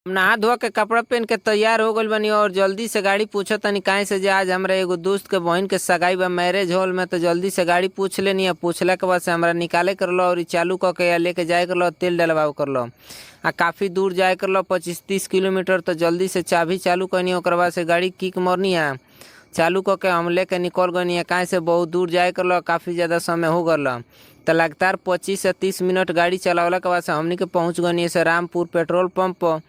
नहा धोआ के कपड़ा पहन के तैयार हो गइल बानी और जल्दी से गाड़ी पूछत तनी काहे से जे आज हमरा एगो दोस्त के बहिन के सगाई बा मैरिज हॉल में। तो जल्दी से गाड़ी पूछ लेनी आ पूछला के बाद से हमरा निकाले के रहलो और इ चालू क के या लेके जाए के रहलो, तेल डलवावे के रहलो आ काफ़ी दूर जाए के रहलो 25-30 किलोमीटर। तो जल्दी से चाबी चालू कैनी, ओकर बाद से गाड़ी किक मरनी आ चालू क के हम लेके निकल गनी। काहे से बहुत दूर जाए के रहलो, काफ़ी ज़्यादा समय हो गइल। तो लगातार 25 से 30 मिनट गाड़ी चलावला के बाद से हमनी के पहुँच गनी से रामपुर पेट्रोल पंप पर।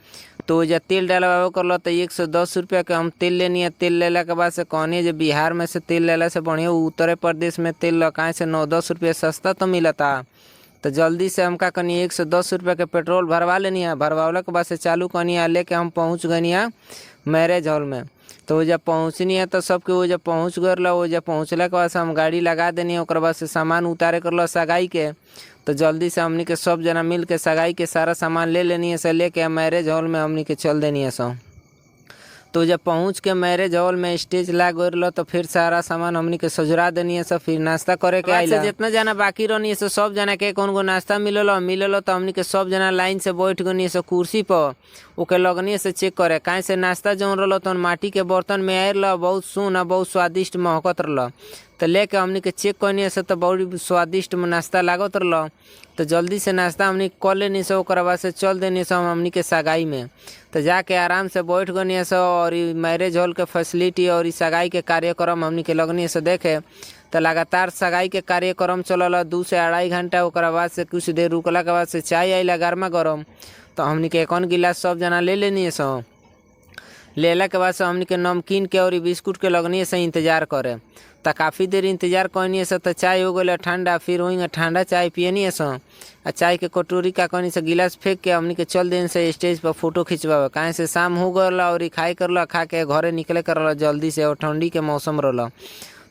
तो ओइजा तेल डलवावे के रहलो, तो 110 रुपया के हम तेल लेनी है। तेल लेला के बाद से कहनी जे बिहार में से तेल लेला से बढ़िया उत्तरे प्रदेश में तेल ल, काहे से 9-10 रुपया सस्ता तो मिलता। तो जल्दी से हम का कनी 110 रुपया के पेट्रोल भरवा लेनी है। भरवावला के बाद से चालू कनी आ लेके हम पहुँच गनी है मैरिज हॉल में। तो ओइजा पहुँचनी है तो सबके ओइजा पहुँच गइल। ओइजा पहुँचला के बाद से हम गाड़ी लगा देनी, ओकर बाद से सामान उतारे के रहलो सगाई के। तो जल्दी से हमनी के सब जना मिल के सगाई के सारा सामान ले लेनी है से लेके मैरिज हॉल में हमनी के चल देनी है सब। तो जब पहुँच के मैरिज हॉल में स्टेज लाग गइल तो फिर सारा सामान हमनी के सजरा देनी है सब। फिर नाश्ता करे के आइला, जितना जना बाकी रहनी है सब जना के कौन गो नाश्ता मिलल मिलल। तो हमनी के सब जना लाइन से बैठ गनी है कुर्सी पर, ओके लगनी से चेक करे। काहे से नाश्ता जौन रहल तौन माटी के बर्तन में आयल, बहुत सोन आ बहुत स्वादिष्ट महकत रहल। तो लेके हमनी के चेक करनी से तो बहुत स्वादिष्ट नाश्ता लागत रहल। तो जल्दी से नाश्ता हमनी कर लेनी से, ओकर बाद से चल देनी से हमनी के सगाई में। तो जाके आराम से बैठ गनी से और इ मैरिज हॉल के फैसिलिटी और इ सगाई के कार्यक्रम हमनी के लगनी से देखे। तो लगातार सगाई के कार्यक्रम चलल 2 से 2.5 घंटा। ओकर बाद से कुछ देर रुकला के बाद से चाय आइला गर्मा गरम। तो हमनी के एक गिलास सब जना ले लेनी से। लेला के बाद से हमनी के नमकीन के और बिस्कुट के लगनी से इंतजार करे। तो काफ़ी देर इंतजार करनी से तो चाय हो गइल ठंडा। फिर वही ठंडा चाय पियनी से आ चाय के कटोरी का कहनी से गिलास फेंक के हमनी के चल देनी से स्टेज पर फोटो खिंचवावे। काहे से शाम हो गइल और खाए करल, खा के घरे निकले करल जल्दी से और ठंडी के मौसम रहल।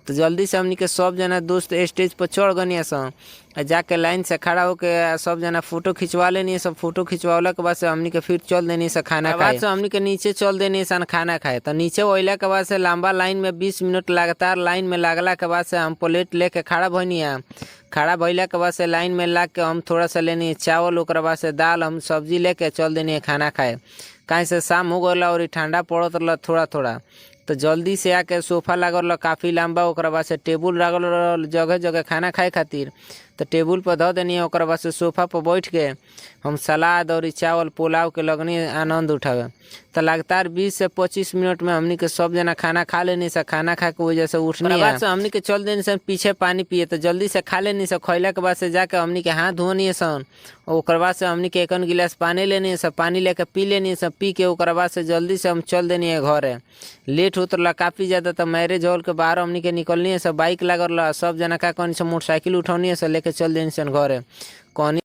तो जल्दी से हमनी के सब जना दोस्त स्टेज पर चढ़ गनी सन आ जाके लाइन से खड़ा होके सब जना फोटो खिंचवा लेनी। सब फोटो खिंचवावला के बाद से हमनी के फिर चल देनी से खाना खाए। से हमनी के नीचे चल देनी सन खाना खाए। तो नीचे अइला के बाद से लंबा लाइन में 20 मिनट लगातार लाइन में लागला के बाद से हम प्लेट लेके खड़ा भइनी। खड़ा भइला के बाद से लाइन में लाग के हम थोड़ा सा लेनी चावल, ओकर बाद से दाल हम सब्जी लेके चल देनी खाना खाए। काहे से शाम हो गइल और ठंडा पड़त रहल थोड़ा थोड़ा। तो जल्दी से आके सोफा लागल रहल काफ़ी लंबा, ओकर बाद से टेबुल लागल रहल जगह जगह खाना खाए खातिर। तो टेबुल पर धऽ देनी, ओकर बाद से सोफा पर बैठ के हम सलाद और चावल पुलाव के लगनी आनंद उठावे। तो लगातार 20 से 25 मिनट में हमनी के सब जना खाना खा लेनी से। खाना खा के वजह से उठनी बाद से हमनी के चल देनी से पीछे पानी पिए। तो जल्दी से खा लेनी से। खैला के बाद से जाके हमनी के हाथ धोनी सन, ओकर बाद से हमनी के एक गिलास पानी लेनी से, पानी लेके पी लेनी से। पी के ओकर बाद से जल्दी से हम चल देनी है घरे। लेट होत रहल काफ़ी ज़्यादा। तो मैरिज हॉल के बाहर हमनी के निकलनी से बाइक लागल रहा, सब जना का कहनी से मोटरसाइकिल उठौनी से लेके चल देनी सन घरे। कहनी